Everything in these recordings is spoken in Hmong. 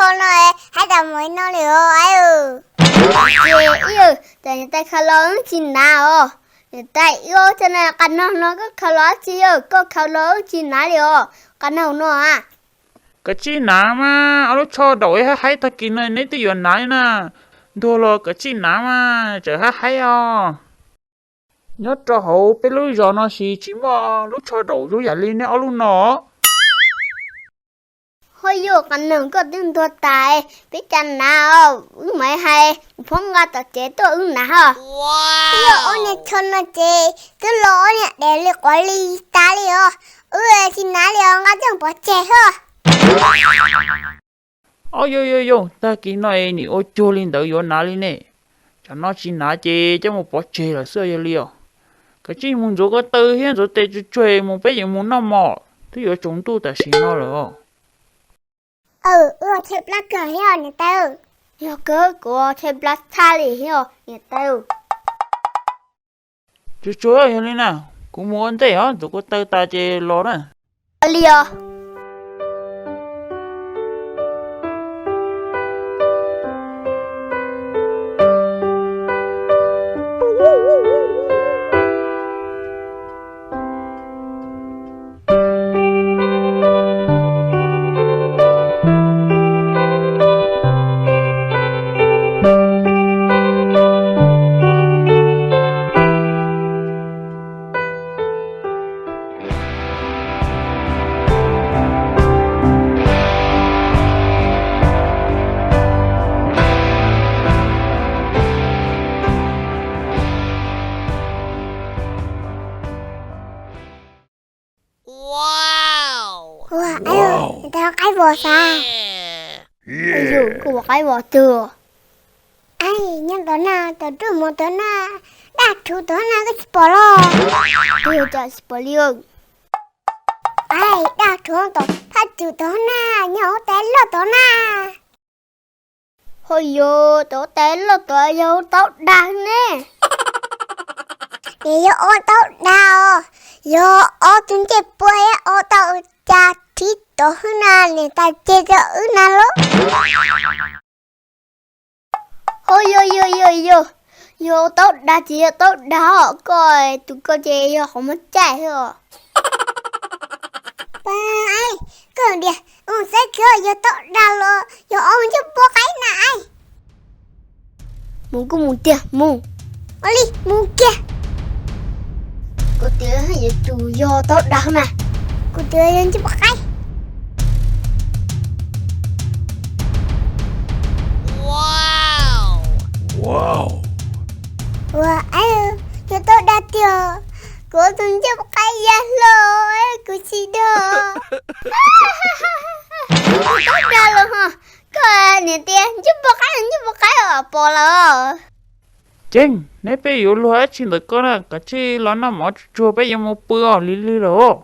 Koj no haib tas mus no li os. Ces ib yam tas niam tais khaws los wb tsis hnav os. Niam tais, ib ob txog na, qab no no koj khaws los dab tsi os? Koj khaws los wb tsis hnav li os, qab no no a. Kav tsij hnav mas, ob lub tsho daum haib haib tag kis no neb twb yuav hnav li na. Ntuag los kav tsij hnav mas, tseem haib haib os. Nyob rau hauv peb lub zos no ces tsis muaj lub tsho daum zoo yam li neb ob lub no. Ho yog qab no koj twb ntuag tas, peb cas hnav os, wb mam hais phob nqa tom tsev tuaj wb hnav ho. Yog ob niag tsho no ces twb los ob niag dev li quav li tas li os. Wb tsis hnav li os, nqa coj pov tseg ho. Ob yog yog yog, tag kis no es nim ua cuag li ntawd yuav hnav li ne. Tsam no tsis hnav ces coj mus pov tseg lawm xwb yog li os. Kav tsij mus ntxuav ko taw thiab ntxuav tes tsuag tsuag mus, peb yuav mus noj mov, twb yuav tsaus ntuj tam sim no lawm os. Aw, wb tshaib plab kawg thiab niam tais. Yog kawg, kuv tshaib plab tshaj li thiab niam tais. Tsuag tsuag yog li na, kuv mus ua ntej os, ntxuav ko taw tas ces los na. Li os. Ua, niam tais, qaib vos xav. Yus, koj ua qaib vos twg? Nyob tom na, tom roob mov tom na, daj rhuv tom na, koj tsis pom los? Twb cas tsis pom li. Daj rhuv tom thaj tswm tom na, nyob huab tais loj tom na. Ho yog tom huab tais loj tom yog taub dag ne. Ces yog ob taub dag os, yog ob tug ncej puab thiab ob tau cas thib tom hwb na, niam tais ceg rau wb na lauj. Ho yog yog yog yog, yog taub dag ces yog taub dag os, koj tus koj ces yog qhov muag caij xwb os. Koj tias ua xav kawg yog taub dag los yog ob ncej puab qaib na. Mus kuj mus tiag mus. Ua li mus kiag. Kuv twb yuav tsum yog taub dag na. Kuv twb yog ncej puab qaib. Ua, yog taub dag tiag. Kuv tus ncej puab qaib ya hlo, kuv tsis dag. Taub dag los ho. Koj niam tias ncej puab qaib, ncej puab qaib os, pom lawm. Ceeb, neb peb yuav luag dab tsi ntawm koj na, kav tsij los noj mov tsuag tsuag, peb yuav mus pw os, lig lig lawm.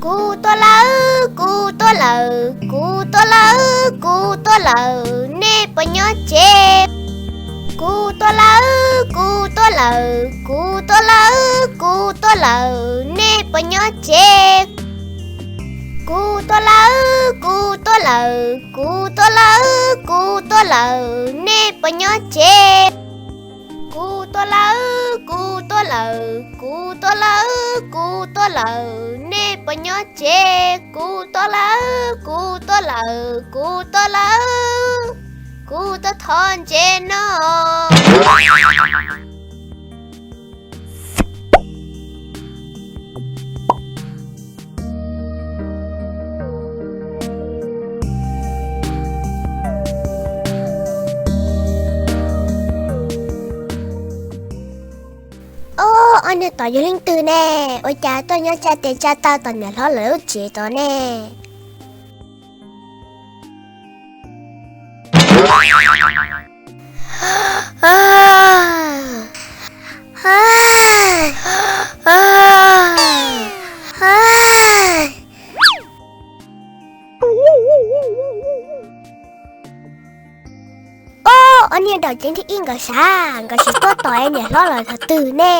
Kuv tuaj lawm, Kuv tuaj lawm, kuv tuaj lawm, kuv tuaj lawm, nej puas nyob tsev? Kuv tuaj lawm, kuv tuaj lawm, kuv tuaj lawm, kuv tuaj lawm, nej puas nyob tsev? Kuv tuaj lawm, kuv tuaj lawm, kuv tuaj lawm, kuv tuaj lawm, nej puas nyob tsev? Kuv tuaj lawm, kuv tuaj lawm, kuv tuaj lawm, kuv tuaj lawm, nej puas nyob tsev? Kuv tuaj lawm, kuv tuaj lawm, kuv tuaj lawm, kuv tuaj thov ntsev no. Ob, ob niag tod yog leej twg ne? Ua cas tuaj nyob tsa tes tsa taw tom niam hlob lawv lub tsev tod ne? Ob, ob niag daum ceev thib ib nkawd sav, nkawd tsis tuaj tos niam hlob los thaum twg ne?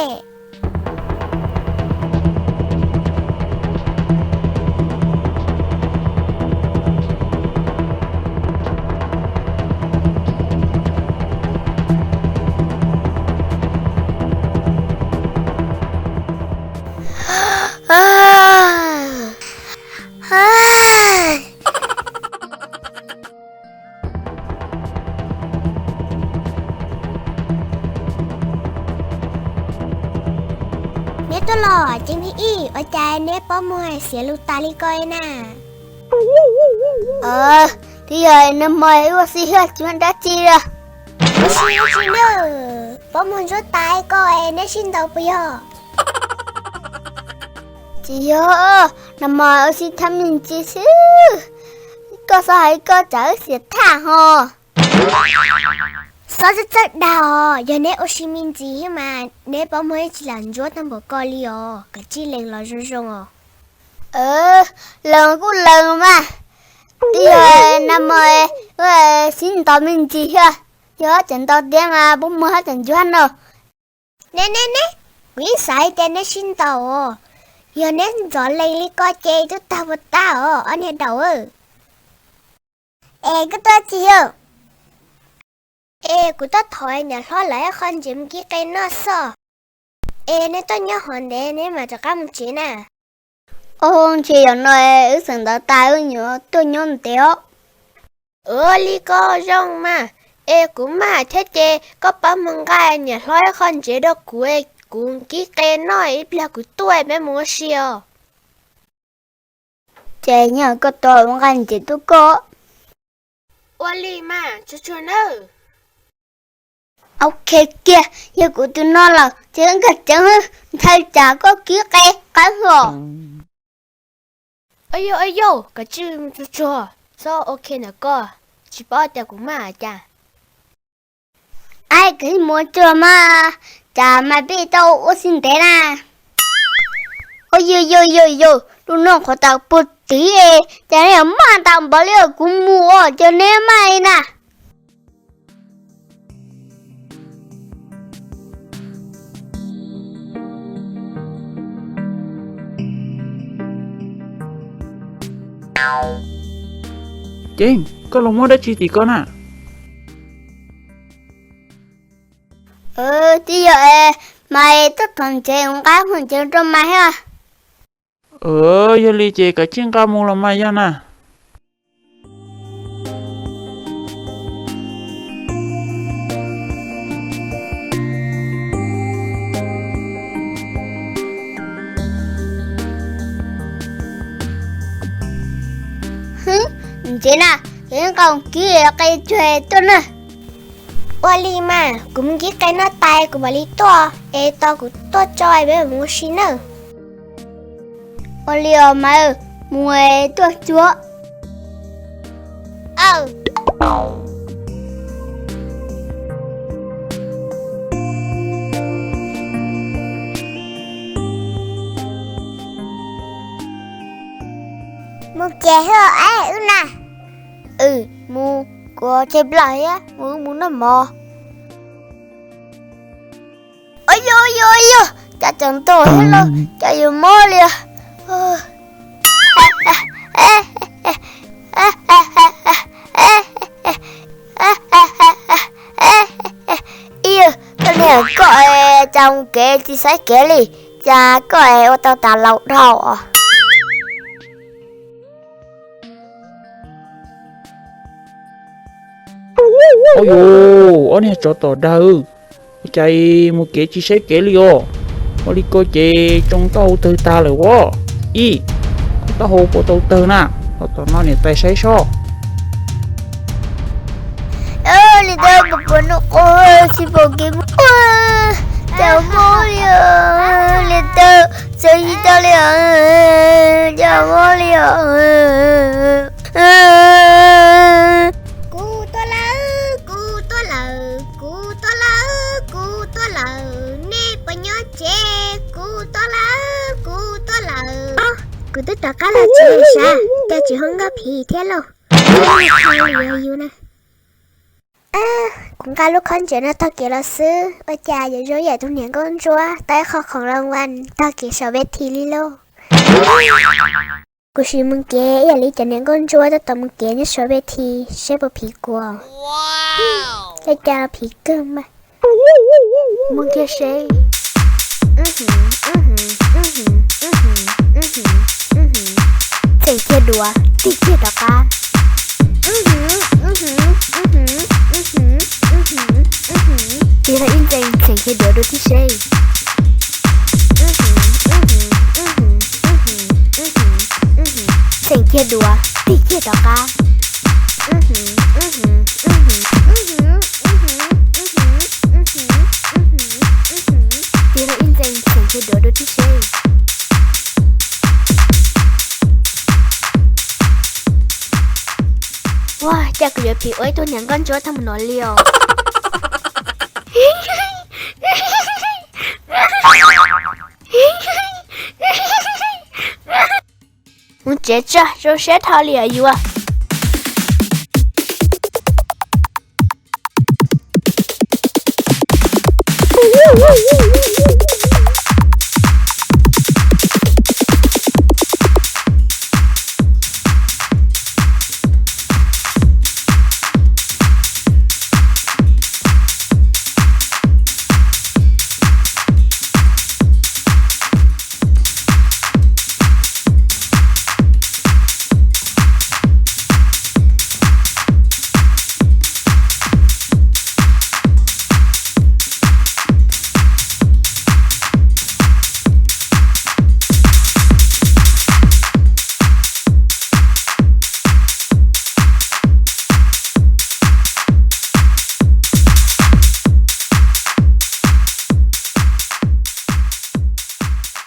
Neb tuaj los ceev thib ib, ua cas neb pob muag xiav lus tas li ko na? Twb yog nag hmo wb ua si thiab tsis muaj dab tsi li. Ua si dab tsi na, pob muag ntsuab tas ko es neb sib ntaus puas yog? Tsis yog, nag hmo ua si thab me ntsis xwb. Koj xav hais koj tsam wb xiam thaj ho. Xob txawj txawj dag os, yog neb ua si me ntsis mas neb pob muag tsis lam ntsuab tag npaum ko li os, kav tsij lees los zoo zoo os. Lees kuj lees mas, twb yog nag hmo wb sib ntaus me ntsis thiab, yog tseem ntaus tiav mas pob muag tseem ntsuab no. Ne ne ne, kuv yeej xav hais tias neb sib ntaus os, yog neb ntxov lees li ko ces twb tag puas tag os ob niag daum. Es koj tuaj tsis yog? Es kuv tuaj thov niam hlob lawv ib qho ntsev mus kib qe noj xwb. Es neb tuaj nyob hov ntev neb mam rov qab mus tsev na. Au, ntshe yog no wb xeem ntawv tas wb yuav tuaj nyob ntev os. Ua li ko zoo mas, es kuv maj thiab ces koj pab mus nqa niam hlob ib qho ntsev rau kuv, kuv kib qe noj ib pliag kuv tuaj peb mus ua si os. Ces nyob koj tos ua nqa ntsev tuaj koj. Ua li mas, tsuag tsuag nawb. Ok kiag, yog kuv tus no lawm ces nkag ceev, ntshai tsam koj kib qe qab hlo. Ua yau, kav tsij tsuag tsuag, txhob ok ntawm koj, tsis paub tias kuv maj cas. Aib, kav tsij mus tsuag mas, tsam mas peb tau ua si ntev na. Ua yau yau yau yau, lub no qhov tawm puag tid, cas neb maj tas npaum li, kuv mus os, ces neb maj li na. Ceeb, koj los muab dab tsi tim koj na? Twb yog es mas tuaj thov ntsev, nqa qhov ntsev rau mas thiab. Yog li ces kav tsij nqa mus los mas yog na. Ntsev na, ces nqa mus kib qe tsuag tuaj na. Ua li mas, kuv mus kib qe noj tas kuv mam li tuaj, es tos kuv tuaj tso peb mus ua si nawb. Ua li os mas, mus tuaj tsuag. Mus kev thiab es wb na. Mus, kuv tshaib plab thiab, mus wb mus noj mov. Ua yog, ua yog, ua yog, cas tsaus ntuj thiab lauj, cas yuav mob li os. Ib yawg, koj niag koj es cas mus kev tsis saib kev li, cas koj es ua tau tas laus dhau os. Ua yog, ob niag tsov tom dag, ua cas mus kev tsis saib kev li os. Ua li ko ces tsoo taub hau tawg tag lawm os. Ib, koj taub hau puas tau tawg na? Los tom no niam tais saib seb. Niam tais, puas pom nws quaj tsis pom kev mus, cas mob li os. Niam tais, txawv tsis tau li os, cas mob li os. Kuv tuaj lawm, kuv tuaj lawm, kuv tuaj lawm, kuv tuaj lawm, nej puas nyob tsev? Kuv tuaj lawm, kuv tuaj lawm. Kuv twb rov qab los tsev lawm sav, cas tsis hu nkauj phim thiab lauj. Yus na. Kuv nqa lub khob ntses no taug kev los xwb, ua cas yuav zoo yam tus niam nkauj ntsuab tau ib qho khoom loo vas taug kev saum ve thi li lauj. Kuv sim mus kev ib yam li cov niam nkauj ntsuab tab tom mus kev nyob saum ve thi seb puas phim kuv. Cas cas phim kawg mas. Mus kiag seb. Txheem kiag duav, tig kiag rov qab. Tig los ib ntxees, txheem kiag duav dua tib seb. Txheem kiag duav, tig kiag rov qab. Tig los ib ntxees, txheem kiag duav dua tib seb. Ua cas kuv yuav phim ua ib tug niam nkauj ntsuab tag mus no li os. Mus tsev tso, zoo siab dhau li os yus.